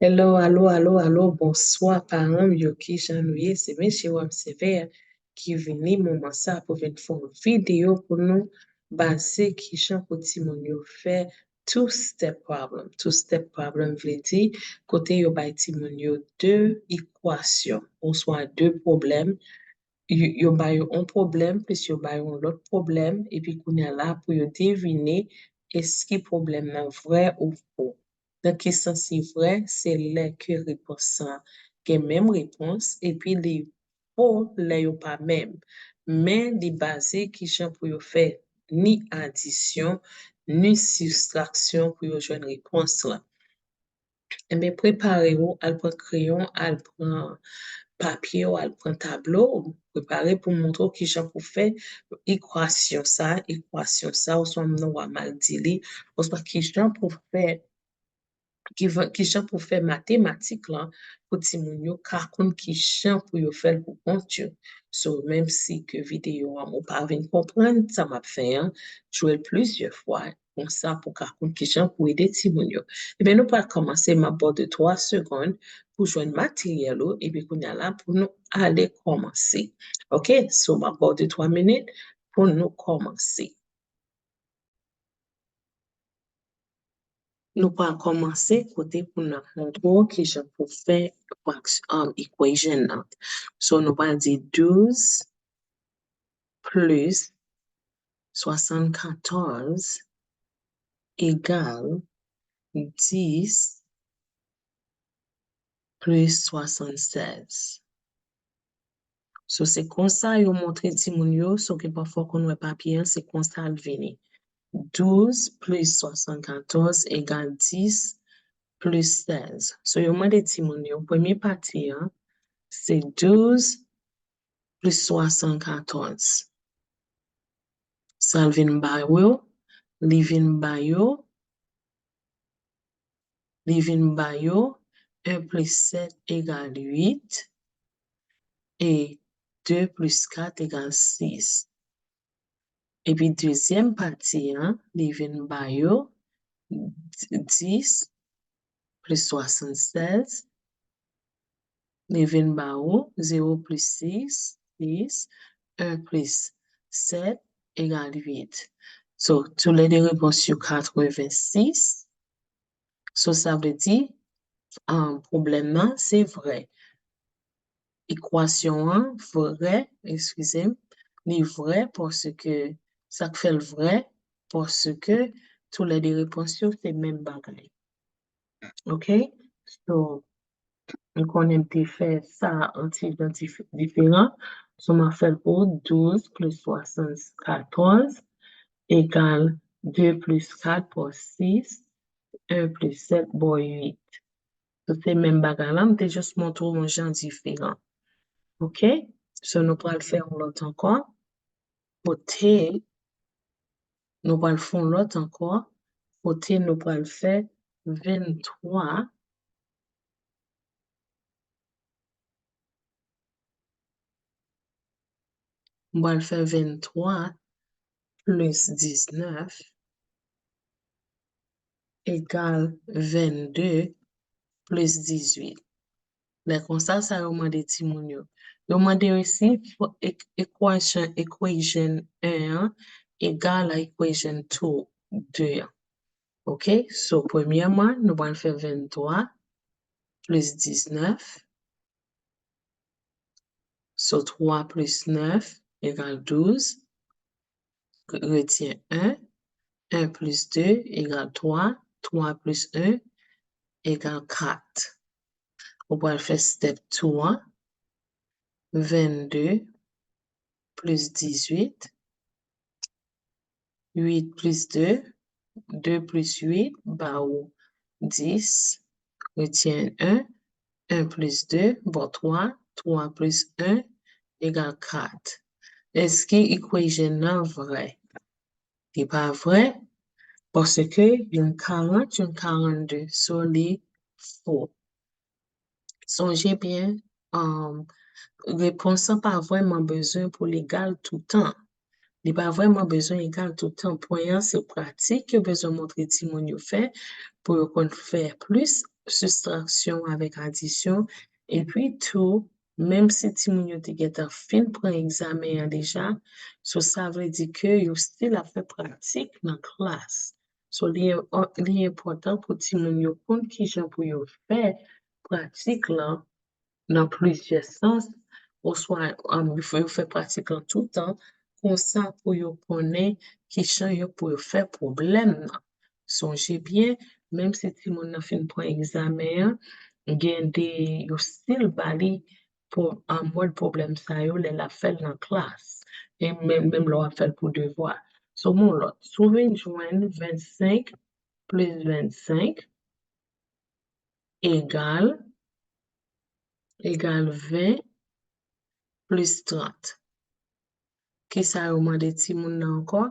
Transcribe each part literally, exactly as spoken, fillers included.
Hello, alo, alo, alo, bonswa paran m yo, kijan nou ye? Se Miss Jérôme Sévère ki vini moman sa pou vin fè yon videyo pou nou baze kijan pou timoun yo fè two-step problem. Two-step problem vle di kote yo bay timoun yo de ikwasyon oswa de pwoblèm. Yo, yo ba yo yon pwoblèm, plis yo ba yo yon lòt pwoblèm, epi kounye a la pou yo devine èske pwoblèm nan vrè ou fo. Nan ki sans li vrè, se lè ke repons lan gen menm repons, epi li fo lè yo pa menm. Men li baze kijan pou yo fè ni adisyon, ni sistraksyon pou yo jwenn repons lan. Enben, prepare w, al pran kreyon, al pran papye w, al pran tablo w, prepare pou m montre w kijan pou fè ikwasyon sa, ikwasyon sa, oswa m nan w a mal di li, oswa kijan pou fè, kijan pou fè matematik lan pou timoun yo ka konn kijan pou yo fè l pou kont yo. So, menm si ke videyo an ou pa vin konprann sa m ap fè an, jwe l plizyè fwa, konsa pou ka konn kijan pou ede timoun yo. Ebyen, nou pral kòmanse, m ap ba w de twa segonn pou jwenn materyèl ou, epi kounye a la pou nou ale kòmanse. Oke? So, m ap ba w de twa minit pou nou kòmanse. Nou pral kòmanse kote pou n ap montre w kijan pou fè fraksyon, um, equation nan. So, nou pral di douz plis swasannkatòz egal dis plis swasannsèz. So, se konsa yo montre timoun yo, so ke pafwa w konn wè papye an, se konsa l vini. Douz plis swasannkatòz egal dis plis sèz. So, yo mande timoun yo, premye pati an, se douz plis swasannkatòz. Sa l vin ba yo, li vin ba yo, li vin ba yo en plis sèt egal uit e de plis kat egal sis. Epi dezyèm pati an, li vin ba yo dis plis swasannsèz, li vin ba ou zewo plis sis, sis, en plis sèt egal uit. So, toulède repons yo katrevensis. So, sa vle di, um, pwoblèm nan, se vrè. Ekwasyon an vrè, eskize m, li vrè paske, sa k fè l vrè, paske toulède repons yo se menm bagay. Oke? So, m konnen m te fè sa an ti jan dif-, diferan. So, m ap fè l pou douz plis swasannkatòz egal de plis kat ba w sis, en plis sèt ba w uit. So, se menm bagay la, m te jis montre w yon jan diferan. Oke? So, nou pral fè yon lòt ankò. Kote nou pral fè yon lòt ankò. Kote nou pral fè venntwa. M pral fè venntwa plis diznèf egal vennde plis dizuit. Lè konsa, sa yo mande timoun yo. Yo mande yo si fo-, ek-, equation, equation en an egal a equation two, de an. Oke? So, premyèman, nou pral fè venntwa plis diznèf. So, twa plis nèf egal douz. Retyen en. En plis de egal twa. Twa plis en egal kat. Ou pral fè step two an. Vennde plis dizuit. Uit plis de, de plis uit ba ou dis. Retyen en. En plis de ba w twa. Twa plis en egal kat. Èske equation nan vrè? Li pa vrè, paske youn karant, youn karannde, so li fo. Sonje byen, um, repons lan pa vrèman bezwen pou l egal toutan. Li pa vrèman bezwen egal toutan. Pwen an, se pratik yo bezwen montre timoun yo fè pou yo konn fè plis sistraksyon avèk adisyon. Epi tou, menm si timoun yo te gentan fin pran egzamen an deja, so sa vle di ke yo still ap fè pratik nan klas. So, li, li enpòtan pou timoun yo konn kijan pou yo fè pratik lan nan plizyè sans, oswa, um, yo fè, yo fè pratik lan toutan, konsa pou yo konnen kijan yo pou yo fè pwoblèm nan. Sonje byen, menm si timoun nan fin pran egzamen an, gen de, yo still ba li pou, um, mòd pwoblèm sa yo lè l ap fè l nan klas. E menm, menm lè w ap fè l pou devwa. So, yon lòt, si w vin jwenn vennsenk plis vennsenk egal, egal ven plis trant. Kisa yo mande timoun nan ankò?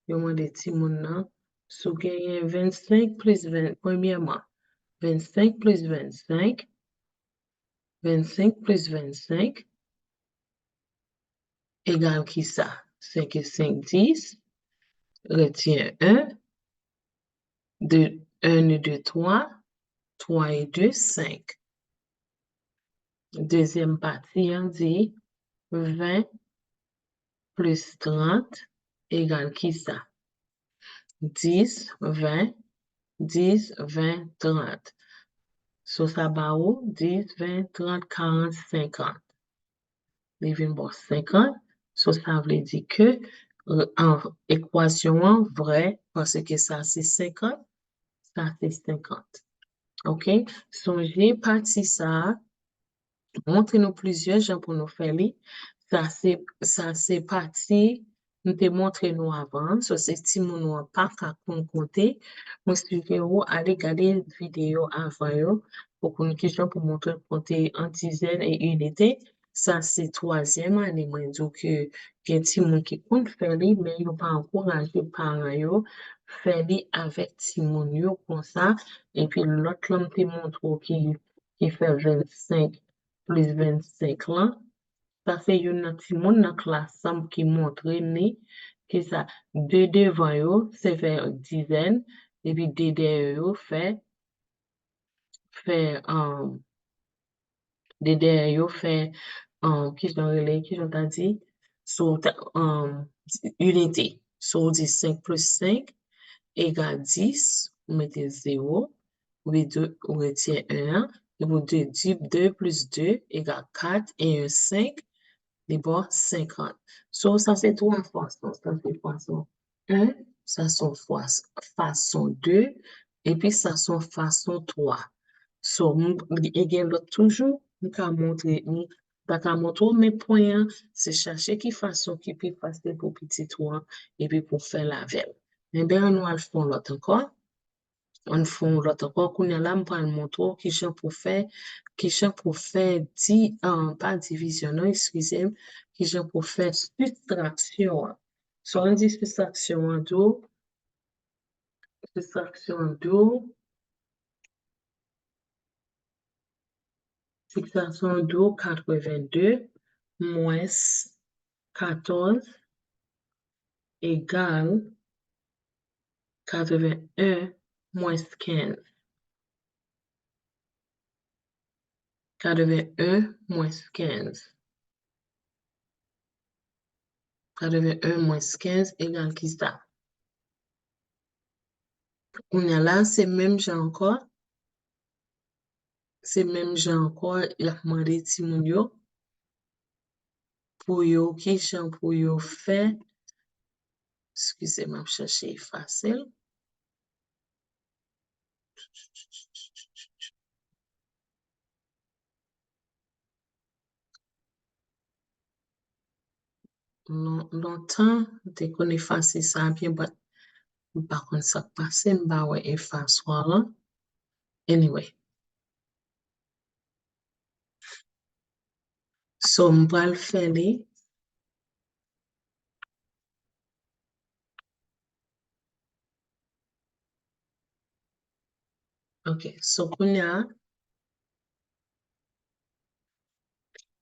Yo mande timoun nan, si w genyen vennsenk plis ven, premyèman, vennsenk plis vennsenk, vennsenk plis vennsenk, egal kisa? Senk e senk, dis, retyen en, de, en e de, twa, twa e de, senk. Dezyèm pati an di ven plis trant egal kisa? Dis, ven, dis, ven, trant. So sa ba ou dis, ven, trant, karant, senkant. Li vin ba w senkant. So sa vle di ke, euh, an, ekwasyon an vrè, paske sa se senkant, sa se senkant. Oke? Sonje pati sa a montre nou plizyè jan pou nou fè li. Sa se, sa se pati m te montre nou avan an. So, si timoun ou an pa ka konn konte, mwen sijere w ale gade videyo avan yo pou konn kijan pou montre konte an dizèn e inite. Sa se twazyèm ane, mwen di w ke gen timoun ki konn fè li, men yo pa ankouraje paran yo fè li avèk timoun yo konsa. Epi lòt lan m te montre w ki, ki fè vennsenk plis vennsenk lan, sa se youn nan timoun nan klas lan ki montre m li, ki sa, de devan yo, se fè dizèn, epi de dèyè yo fè, fè, um, de dèyè yo fè, um, kijan rele, kijan ta di? So, ta, um, inite. So, w di senk plis senk egal dis, ou mete zewo, ou retire, ou retire en an, epi w di de plis de egal kat, e en senk, li ba w senkant. So, sa se twa fason. Sa se fason en, sa se yon fwa-, fason de, epi sa se yon fason twa. So, m, e gen lòt toujou, m ka montre, m pa ka montre w, men pwen an, se chache ki fason ki pi fasil pou pitit ou an, epi pou fè l avè l. Enben, ann nou al fè yon lòt ankò. Ann fè yon lòt ankò. Kounye a la, m pral montre w kijan pou fè, kijan pou fè di, ah, pa divizyon, non, eskize m, kijan pou fè sistraksyon an. So, ann di sistraksyon an tou. Sistraksyon an tou. Sistraksyon an tou, katrevennde mwens katòz egal katreven en mwens kenz. Katreven en mwens kenz. Katreven en mwens kenz egal kisa? Kounye a la, se menm jan ankò. Se menm jan ankò, y ap mande timoun yo pou yo, kijan pou yo fè. Eskize m, ap chache efase l. Lon-, lontan, m te konn efase sa byen, but m pa konn sa k pase, m pa wè efaswa lan. Anyway. So, m pral fè li. Ok, so kounye a,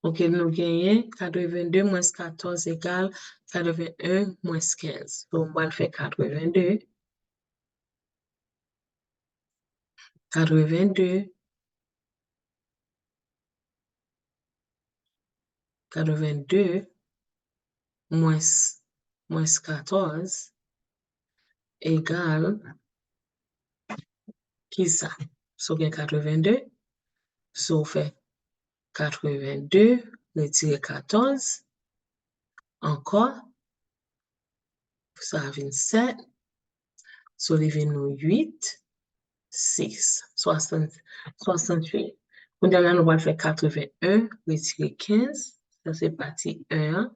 ok, nou genyen katreven de mwens katòz egal katreven en mwens kenz. So, m pral fè katreven de. Katreven de katrevenn de mwens, mwens katòz egal kisa? Si w gen katrevenn de, si w fè katrevenn de retire katòz, ankò, sa vin sèt, so li vin nou uit, sis, swasant, swasanntuit. Kounye a la, nou pral fè katrevenn en retire kenz, sa se pati en an.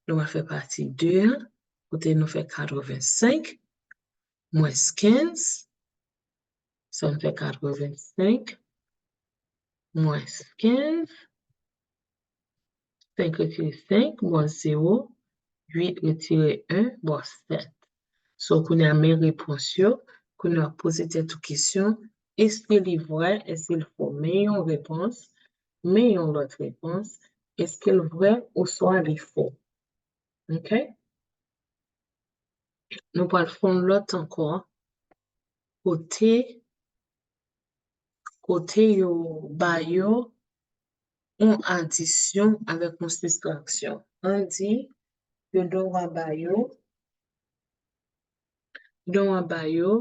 Nou pral fè pati de an, kote nou fè katrevensenk mwens kenz, sa n fè katrevensenk mwens kenz, senk retire senk, ba w zewo, uit retire en, ba w sèt. So, kounye a, men repons yo, kounye a, poze tèt ou kesyon, èske li vrè, èske l fo? Men yon repons, men yon lòt repons, èske l vrè oswa li fo? Ok? Nou pral fè yon lòt ankò, kote, kote yo ba yo yon adisyon avèk yon sistraksyon. Ann di, yo dwa ba yo, yo dwa ba yo,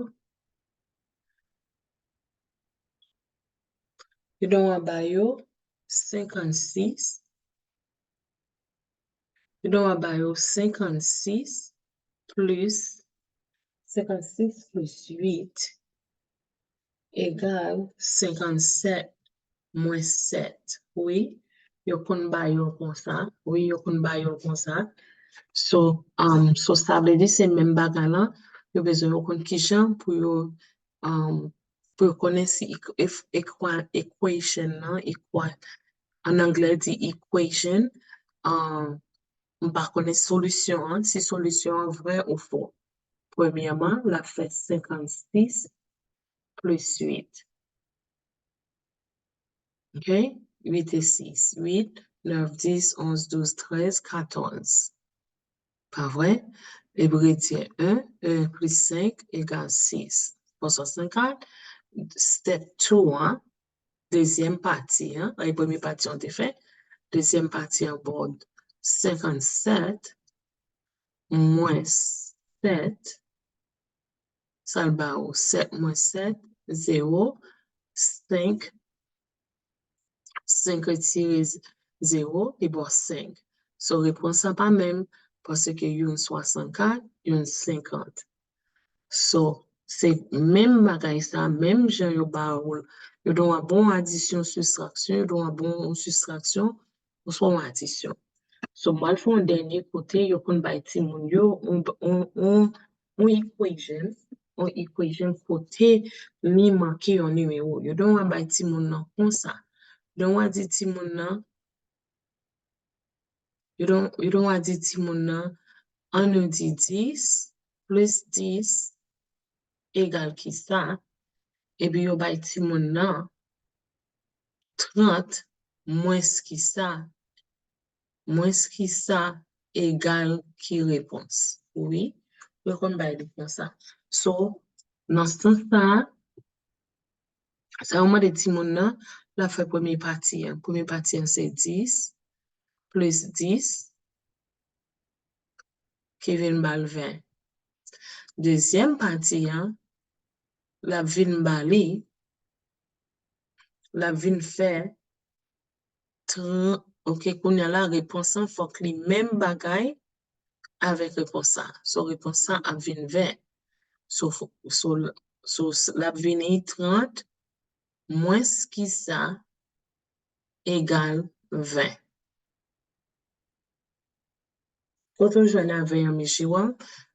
yo dwa ba yo senkannsis, yo dwa ba yo senkannsis plis, senkannsis plis uit egal senkannsèt mwens sèt. Wi, yo konn ba yo konsa. Wi, yo konn ba yo konsa. So, um, so sa vle di se menm bagay lan. Yo bezwen yo konn kijan pou yo, um, pou yo konnen si ekwa-, equation nan, ekwa-, an anglè di equation, um, m pa konnen solisyon an, si solisyon an vrè ou fo. Premyèman, l ap fè senkannsis plis uit. Ok? Uit e sis. Uit, nèf, dis, onz, douz, trèz, katòz. Pa vre? Ebre di en, en plis senk egal sis. Bon, sa se kat. Step two an, dezyèm pati an, e premye pati an te fè. Dezyèm pati an ba w senkannsèt mwens sèt, sa l ba ou? Sèt mwens sèt, zewo, senk, senk retire zewo, li ba w senk. So, repons lan pa menm, paske youn swasannkat, youn senkant. So, se menm bagay sa, menm jan yo ba ou l, yo dwe ba w yon adisyon, sistraksyon, yo dwe ba w yon sistraksyon, oswa yon adisyon. So, m pral fè yon dènye kote yo konn bay timoun yo yon, yon, yon, yon equation, yon equation kote li manke yon nimewo. Yo dwe bay timoun nan konsa. Yo dwe di timoun nan, yo dwe, yo dwe di timoun nan, ann nou di dis plis dis egal kisa, epi yo bay timoun nan trant mwens kisa, mwens kisa egal ki repons. Wi, yo konn bay li konsa. So, nan sans sa a, sa yo mande timoun nan, l ap fè premye pati an. Premye pati an se dis plis dis, ki vin ba l ven. Dezyèm pati an, l ap vin ba li, l ap vin fè tran-, ok, kounye a la, repons lan fòk li menm bagay avèk repons sa. So, repons sa ap vin ven. So, fo-, so, so, l ap vini trant mwens kisa egal ven. Kote w jwenn a ven an, Michiwa?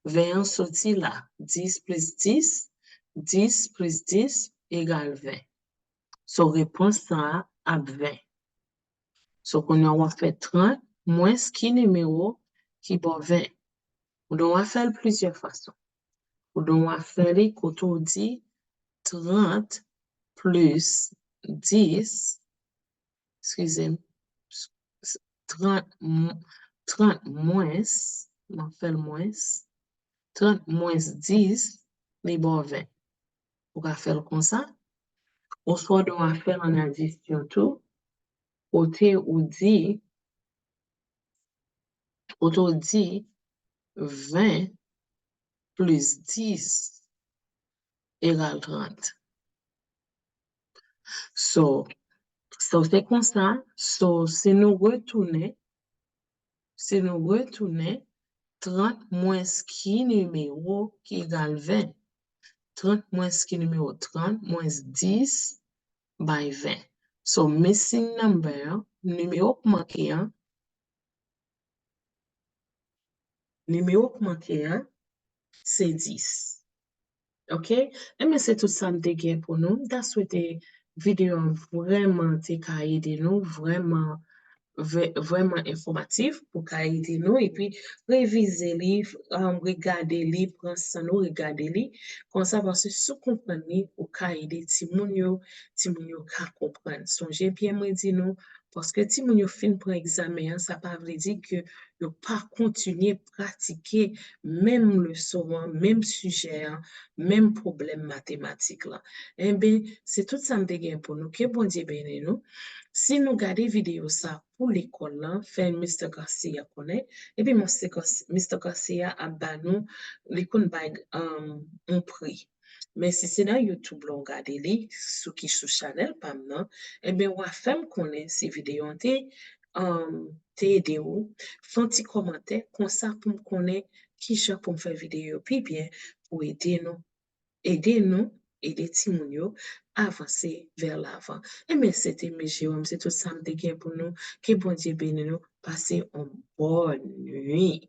Ven an soti la. Dis plis dis, dis plis dis egal ven. So, repons sa a ap ven. So, kounye a w ap fè trant mwens ki nimewo ki ba w ven. Ou dwe fè l plizyè fason. Ou dwe fè li kote w di trant plis dis, eskize m, s-, s-, trant m-, trant mwens, m ap fè l mwens, trant mwens dis, li ba w ven. Ou ka fè l konsa, oswa w dwe fè l an adisyon tou. kote ou di, kote ou di ven plis dis egal trant. So, so se konsa, so si nou retounen, si nou retounen, trant mwens ki nimewo ki egal ven? Trant mwens ki nimewo? Trant mwens dis bay ven. So, missing number, nimewo k manke an, nimewo k manke an, se dis. Ok? Ebyen, se tout sa m te gen pou nou. M ta swete videyo an vrèman te ka ede nou, vrèman, vrè-, vrèman enfòmatif pou ka ede nou, epi revize li, um, regade li, pran san nou, regade li, konsa, paske si w konprann li, ou ka ede timoun yo, timoun yo ka konprann. Sonje byen mwen di nou, paske timoun yo fin pran egzamen an, sa pa vle di ke yo pa kontinye pratike menm leson an, menm sijè an, menm pwoblèm matematik la. Enben, se tout sa m te gen pou nou. Ke Bondye beni nou. Si nou gade videyo sa pou lekòl lan, fè Mista Garcia konnen. Epi Mista Garcia, Mista Garcia ap ba nou, li konn bay, um, yon pri. Men si se nan YouTube la w gade li, sou ki sou chanèl pa m nan, enben w a fè m konnen si videyo an te, um, te ede w. Fè yon ti kòmantè konsa pou m konnen ki jan pou m fè videyo pi byen pou ede nou, ede nou, ede timoun yo avanse vè lavan. Enben, se te Miss Jérôme, se tout sa m te gen pou nou. Ke Bondye beni nou. Pase yon bòn nuit.